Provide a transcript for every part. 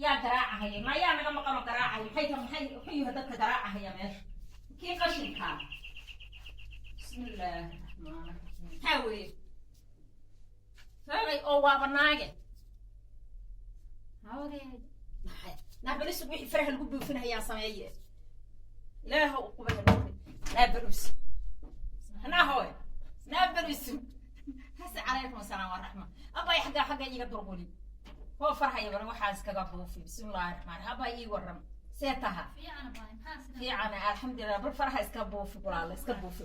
Yaa garaacahaya? Ma yaa naga maqanoo garaacaya? Maxay ta maxay muxuu yahay dadka garaacahaya meesha? Kii qashinkaa. Bismillaahi raxmaani raxiim. Maxaa weeye? Raagay oo waaba naage. Hawree. Maxay? Naabalisug wixii faraha lagu buufinhayaa sameeye. Ilaaha u qubay naabalus. Naahoy. Naabalusug. Hase calaykum asalaam waraxma. Abay, xagga xagga iiga durquli. Hoo farhaya bal waxaa iskaga buufi. Bismillaahi raxmaan raxiim. Abay, ii warram. See taha? Fiican, alxamdulilah. Bal faraha iska buufi, walaala, iska buufi.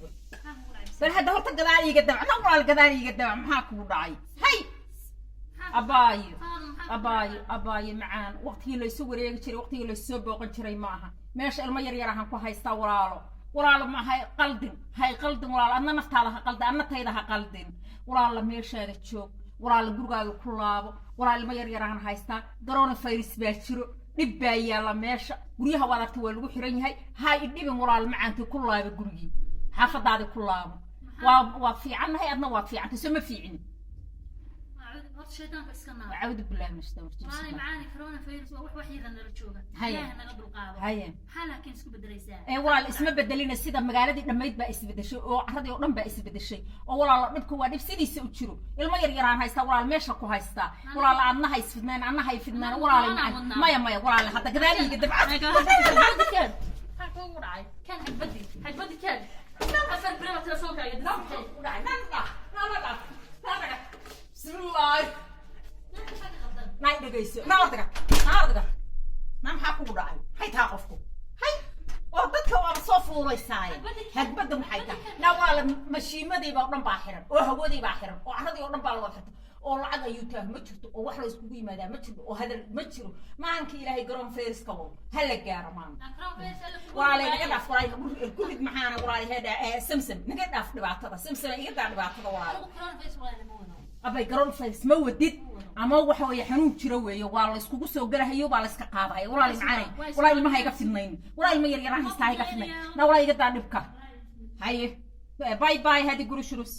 Bal hadda horta gadaal iiga dabac na, walaal, gadaal iiga dabac. Maxaa kugu dhacay? Hay, abaayo, abaayo, abaayo macaan, waqtigii laysu wareegi jiray, waqtigii laysoo booqan jiray ma aha. Meesha ilmo yar yar ahaan ku haystaa, walaalo. Walaalo, ma hay qaldin, hay qaldin, walaalo. Adna naftaada ha qaldin, adna tayda ha qaldin. Walaala, meeshaada joog. Walaala, gurigaaga ku laabo. Walaal, ilmo yar yar ahaan haystaa. Corona virus baa jiro, dhib baa yaalla meesha. Guryaha waad aragtay, waa lagu xiran yahay. Ha i dhibin, walaal macaantii, ku laabo gurigii, xaafadaadi ku laabo. Waa fiicannahay, adna waad fiicantay, soo ma fiicini? Horta shaydaanka iska naar. Acuudu billahi min shaytaan rajiim. Walaali macaani, corona virus waa wax wax yara nala jooga. Haya. Ilaaha naga dulqaado. Haye. Maxaa laakiin isku bedelaysaa? Ee walaal, isma bedelina. Sida magaaladii dhammayd baa isbedeshay oo carradii oo dhan baa isbedeshay oo walaalo, dhibka waa dhib sidiisa u jiro. Ilmo yar yaraan haystaa, walaal, meesha ku haystaa. Walaal, aadna hay isfidnaan, adna hay fidnaan, walaal macaan. Maya, maya, walaal, hadda gadaal iiga dabcad. Maxaa kugu dhacay? Kan hagbadi, hagbadi, kan afar biraba telefoonkaaga disixay. Bismillah. Nay, dhegayso, naa ordaga, naa ordaga, naa. Maxaa kugu dhacay? Maxay tahay qofku? Hay, oo dadka waaba soo fuulaysaaye. Hagbadda maxay tahay? Naa walaala, mashiimadiiba oo dhan baa xiran, oo hawadii baa xiran, oo carradii oo dhan baa la wada xirta, oo lacag ayuu taah ma jirto, oo wax la iskugu yimaadaa ma jirto, oo hadal ma jiro. Maalinka Ilaahay garoon fayriska wado ha la gaaro maanta. Walaalay, naga dhaaf, walaal, ku rid. Maxaana, walaal, heedha Samsam, naga dhaaf dhibaatada. Samsam, iga daa dhibaatada, walaal. Abay, garoon virus ma wadid ama waxa weeye xanuun jiro weeye. Waa la iskugu soo galahayo, baa la iska qaadaya. Walaal macaanay, walaal, ilmaha iga fidnayn. Walaal, ilma yar yaraan haystaa, iga fidnayn. Na walaal, iga daa dhibka. Haye, bye bye, hadi görüşürüz.